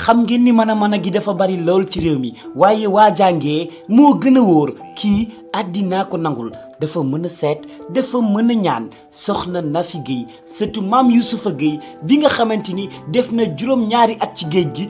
xam ngeen ni mën a gi dafa bari lool ci réew mi waaye waa jàngee moo gën a wóor kii àddinaa ko nangul dafa mën a seet dafa mën a ñaan soxna Nafi Guèye surtout maam Youssoufa Guèye bi nga xamante ni def na juróom-ñaari at ci géej gi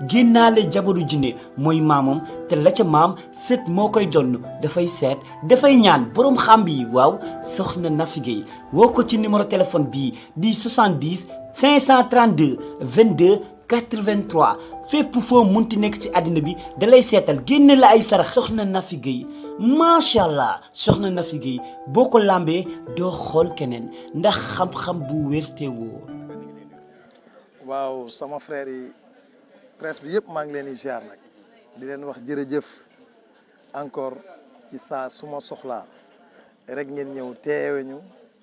génnaale jabaru jinne mooy maamam te la ca maam sët moo koy donn dafay seet dafay ñaan boroom xam bi waaw soxna Nafi Guèye woo ko ci numéro téléphone bii di 70 532 22 83 fépp foo munti nekk ci àddina bi dalay seetal génne la ay sarax soxna Nafi Guèye macha allah soxna Nafi Guèye boo ko làmbee doo xool keneen ndax xam-xam bu wér te wóor. waaw sama frère yi presse bi yëpp maa ngi leen di ziar nag di leen wax jërëjëf encore ci saa su ma soxlaa rek ngeen ñëw teewe ñu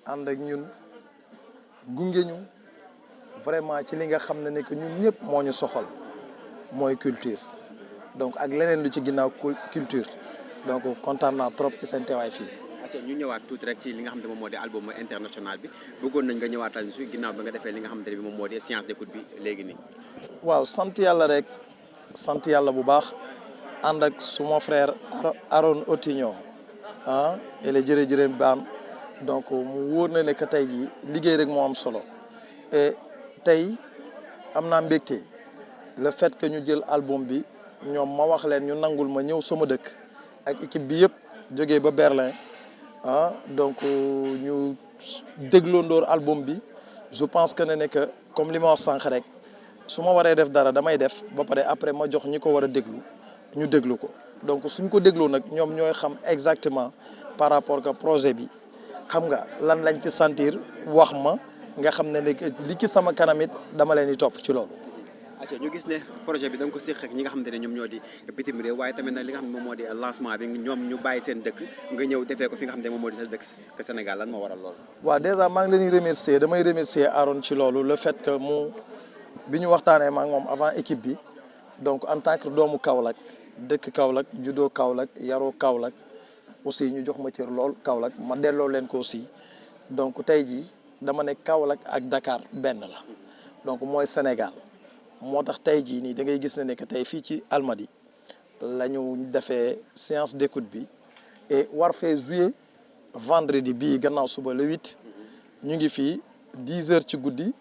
ànd ak ñun gunge ñu vraiment ci li nga xam ne que ñun ñëpp moo ñu soxal mooy culture donc ak leneen lu ci ginnaaw culture donc kontaan naa trop ci seen teewaay fii. ok ñu ñëwaat tuuti rek ci li nga xam ne moom moo di album international bi bëggoon nañ nga ñëwaatal su ginnaaw ba nga defee li nga xamante ne bi moom moo di séance d'écoute bi léegi nii. waaw sant yàlla rek sant yàlla bu baax ànd ak suma frère Aaron Otignon et le jërëjërëm baan donc mu wóor na ne que tey jii liggéey rek moo am solo et tey am naa mbégte le fait que ñu jël album bi ñoom ma wax leen ñu nangul ma ñëw sama dëkk ak équipe bi yëpp jógee ba Berlin donc ñu dégloo ndoor album bi je pense que ne que comme li ma wax sànq rek su ma waree def dara damay def ba pare après ma jox ñi ko war a déglu ñu déglu ko donc suñ ko dégloo nag ñoom ñooy xam exactement par rapport que projet bi xam nga lan lañ ci sentir wax ma nga xam ne li ci sama kanam it dama leen di topp ci loolu. ok ñu gis ne projet bi da nga ko séq ak ñi nga xamante ne ñoom ñoo di bitim réew waaye tamit nag li nga xam ne moom moo di lancement bi ñoom ñu bàyyi seen dëkk nga ñëw defee ko fi nga xam ne moom moo di sa dëkk Sénégal lan moo waral loolu. waaw déjà maa ngi leen di remercier damay remercier Aaron ci loolu le fait que bi ñu waxtaanee ma ak moom avant équipe bi donc en tant que doomu Kaolack dëkk Kaolack juddoo Kaolack yaroo Kaolack aussi ñu jox ma cër lool Kaolack ma delloo leen ko aussi donc tey jii dama ne Kaolack ak Dakar benn la donc mooy Sénégal moo tax tey jii nii da ngay gis ne que tey fii ci Almadies la ñu defee séance d'écoute bi et war fee jouer vendredi bii gannaaw suba le 8 ñu ngi fii 10 heures ci guddi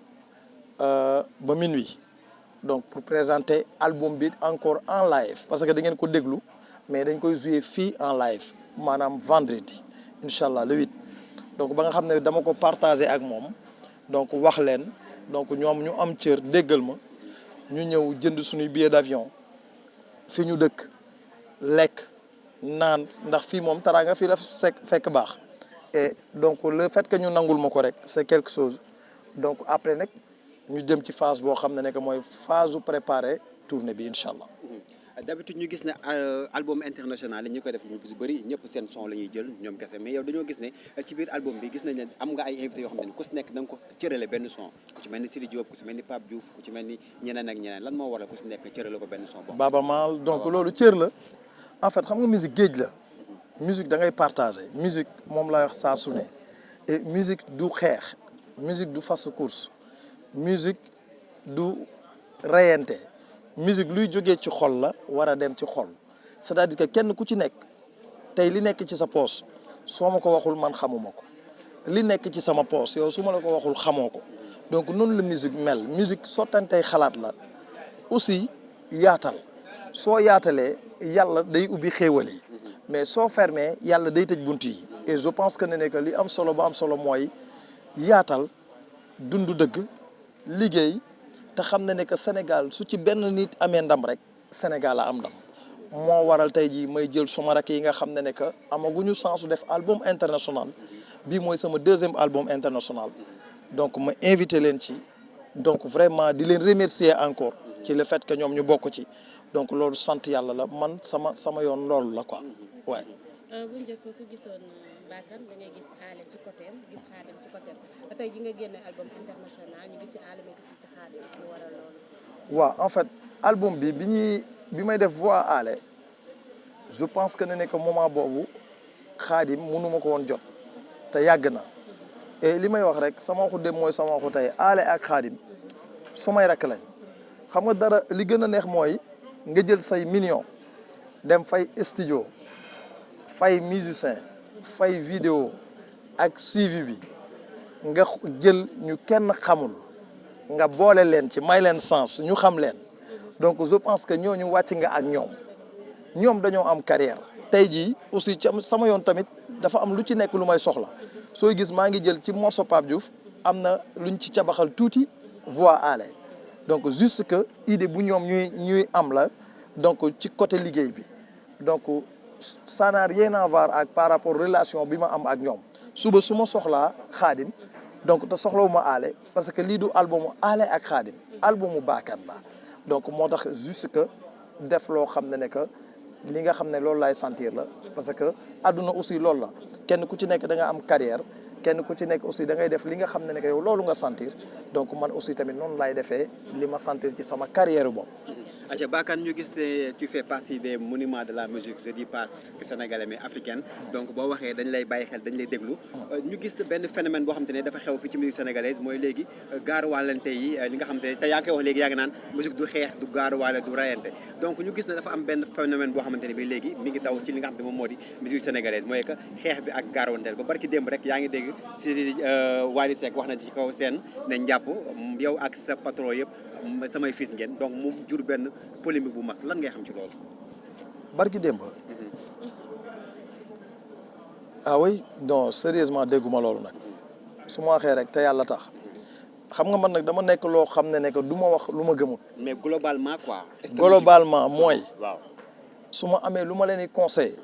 ba minuit donc pour présenter album bi encore en live parce que da ngeen ko déglu mais dañ koy jouer fii en live maanaam vendredi incha allah le 8 donc ba nga xam ne dama ko partager ak moom donc wax leen donc ñoom ñu am cër déggal ma ñu ñëw jënd suñuy billet d'avion fi ñu dëkk lekk naan ndax fii moom taraanga fii la fekk baax et donc le fait que ñu nangul ma ko rek c'est quelque chose donc après nag ñu jëm ci phase boo xam ne que mooy phase su préparer tournée bi incha allah. d'habitude ñu gis ne album international yi ñi koy def ñu bëri ñëpp seen son la ñuy jël ñoom kese mais yow dañoo gis ne ci biir album bi gis nañ ne am nga ay invité yoo xam ne ku si nekk da nga ko cërale benn son ku ci mel ni Sidi Diop ku ci mel ni Pape Diouf ku ci mel ni ñeneen ak ñeneen lan moo waral ku si nekk cërale ko benn son boobu. Baba Maal donc loolu cër la en fait xam nga musique géej la musique da ngay partager musique moom laa wax saa su ne et musique du xeex musique du fast course musique du reyante musique luy jógee ci xol la war a dem ci xol c'est-à-dire que kenn ku ci nekk tey li nekk ci sa poos soo ma ko waxul man xamuma ko li nekk ci sama poos yow su ma la ko waxul xamoo ko donc noonu la musique mel musique sottantey xalaat la aussi yaatal soo yaatalee yàlla day ubbi xéewal yi mais soo fermé yàlla day tëj bunt yi et je pense que ne que li am solo ba am solo mooy yaatal dundu dëgg liggéey te xam ne que Sénégal su ci benn nit amee ndam rek Sénégal a am ndam moo waral tey jii may jël sama rakk yi nga xam ne que amaguñu chance su def album international bii mooy sama deuxième album international donc ma invité leen ci donc vraiment di leen remercier encore ci le fait que ñoom ñu bokk ci donc loolu sant yàlla la man sama yoon loolu la quoi waaye. bu njëkk ku gisoon Bakane da ngay gis Alé ci côté gis Khadim ci côté tey ji nga génne album international ñu gis ci Alé mais gisul ci Khadim lu waral loolu. waaw en fait album bi may def voix Alé je pense que ne que moment boobu Khadim mënuma ko woon jot te yàgg na et li may wax rek sama waxu dem mooy sama waxu tey Alé ak Khadim su may rakk lañ xam nga dara li gën a neex mooy nga jël say millions dem fay studio fay musicien fay vidéo ak suivi bi nga jël ñu kenn xamul nga boole leen ci may leen sens ñu xam leen donc je pense que ñooñu wàcc nga ak ñoom dañoo am carrière tey jii aussi ci sama yoon tamit dafa am lu ci nekk lu may soxla sooy gis maa ngi jël ci morceau Pape Diouf am na luñ ci cabaxal tuuti voix ale donc juste que idée bu ñoom ñuy am la donc ci côté liggéey bi donc ça n'a rien à voir ak par rapport relation bi ma am ak ñoom suba su ma soxlaa Xaadim donc te soxlawuma aale parce que lii du albumu aale ak Xaadim albumu Bakane la donc moo tax juste que def loo xam ne que li nga xam ne loolu laay sentir la parce que àdduna aussi loolu la kenn ku ci nekk da nga am carrière kenn ku ci nekk aussi da ngay def li nga xam ne que yow loolu nga sentir donc man aussi tamit noonu laay defee li ma sentir ci sama carrière bopp. aca Bakane ñu gis ne tu fais partie des monuments de la musique je dis pas que sénégalais mais africaine donc boo waxee dañ lay bàyyi xel dañ lay déglu ñu gis benn phénomène boo xam te ne dafa xew fi ci musique sénégalaise mooy léegi gaaruwaalante yi li nga xam te ne te yaa ngi koy wax léegi yaa ngi naan musique du xeex du gaaruwaale du rayante donc ñu gis ne dafa am benn phénomène boo xamante ne bi léegi mi ngi daw ci li nga xam te moom moo di musique sénégalaise mooy que xeex bi ak gaaruwanteel ba barki démb rek yaa ngi dégg si Wally Seck wax na ci kaw seen ne njàpp yow ak sa patron yëpp samay fils ngeen donc mu jur benn polémique bu mag lan ngay xam ci loolu. barki démb. ah oui non sérieusement dégguma loolu nag su ma waxee rek te yàlla tax xam nga man nag dama nekk loo xam ne que du ma wax lu ma gëmul. mais globalement quoi. globalement mooy. waaw su ma amee lu ma leen di conseillé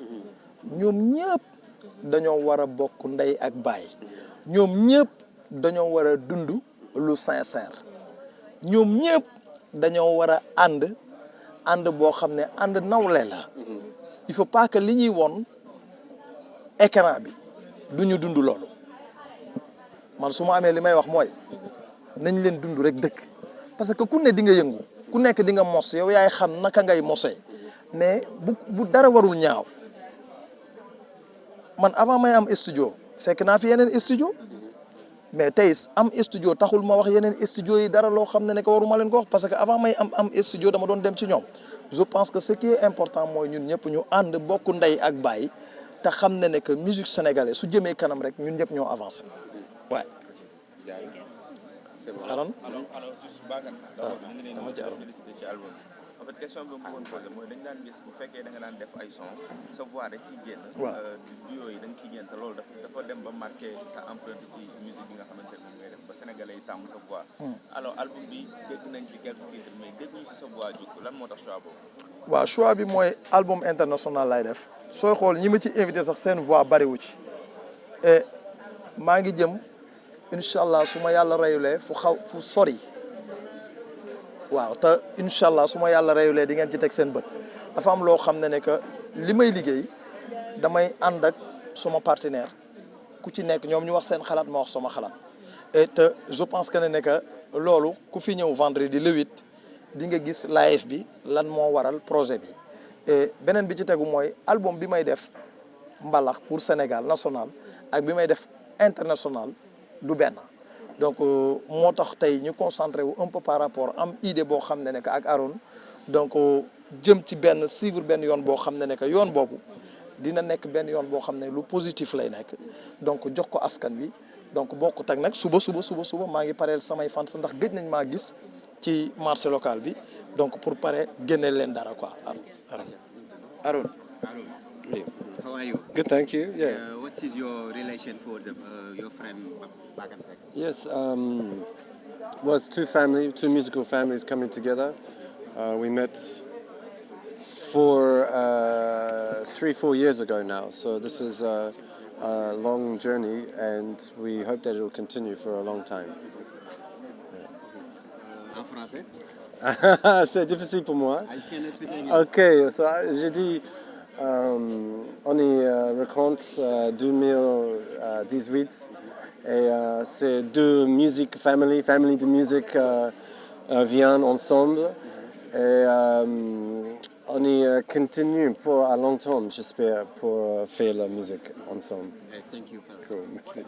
ñoom ñëpp dañoo war a bokk ndey ak baay ñoom ñëpp dañoo war a dund lu sincère ñoom ñëpp dañoo war a ànd boo xam ne ànd nawle la il faut pas que li ñuy won écran bi du ñu dund loolu man su ma amee li may wax mooy nañ leen dund rek dëkk parce que ku ne di nga yëngu ku nekk di nga mos yow yaay xam naka ngay mosee mais bu dara warul ñaaw man avant may am studio fekk naa fi yeneen studio mais tey am studio taxul ma wax yeneen studio yi dara loo xam ne que waruma leen ko wax parce que avant may am studio dama doon dem ci ñoom je pense que ce qui est important mooy ñun ñëpp ñu ànd bokk ndey ak baay te xam ne que musique sénégalaise su jëmee kanam rek ñun ñëpp ñoo avancé waaye. alors juste Bakane d'abord ñu ngi leen di félicité ci album en fait question bi ma bëggoon posé mooy dañu daan gis bu fekkee da nga daan def ay son sa voix da ciy génn. waaw duo yi da nga ciy génn te loolu dafa dem ba marqué sa empreinte ci musique bi nga xamante ne moom ngay def ba sénégalais yi tàmm sa voix. alors album bi dégg nañ ci quelques titres mais dégg ñu si sa voix jóg lan moo tax choix boobu. waaw choix bi mooy album international lay def sooy xool ñi ma ci invité sax seen voix bariwu ci et maa ngi jëm incha allah su ma yàlla reyulee fu sori. waaw te incha allah su ma yàlla reyulee di ngeen ci teg seen bët dafa am loo xam ne que li may liggéey damay ànd ak suma partenaire ku ci nekk ñoom ñu wax seen xalaat ma wax sama xalaat et te je pense que ne que loolu ku fi ñëw vendredi le 8 di nga gis live bi lan moo waral projet bi et beneen bi ci tegu mooy album bi may def mbalax pour Sénégal national ak bi may def international du benn. donc moo tax tey ñu concentré wu un peu par rapport am idée boo xam ne que ak Aaron donc jëm ci suivre benn yoon boo xam ne que yoon boobu dina nekk benn yoon boo xam ne lu positif lay nekk donc jox ko askan wi donc bokkut ak nag suba maa ngi pareel samay fans ndax gëj nañ maa gis ci marché local bi donc pour pare génneel leen dara quoi Aaron. How are you? Good, thank you. Yeah. What is your relation for your friend Bakane Seck? Yes. Well, it's two musical families coming together. We met 3-4 years ago now. So this is a long journey, and we hope that it will continue for a long time. En français? C'est difficile pour moi. I cannot speak English. Ok, so j'ai dit. On y raconte 2018 et c'est deux musiques famille de musique viennent ensemble et on y continue pour à long terme, j'espère, pour faire la musique ensemble. Thank you. Cool, merci.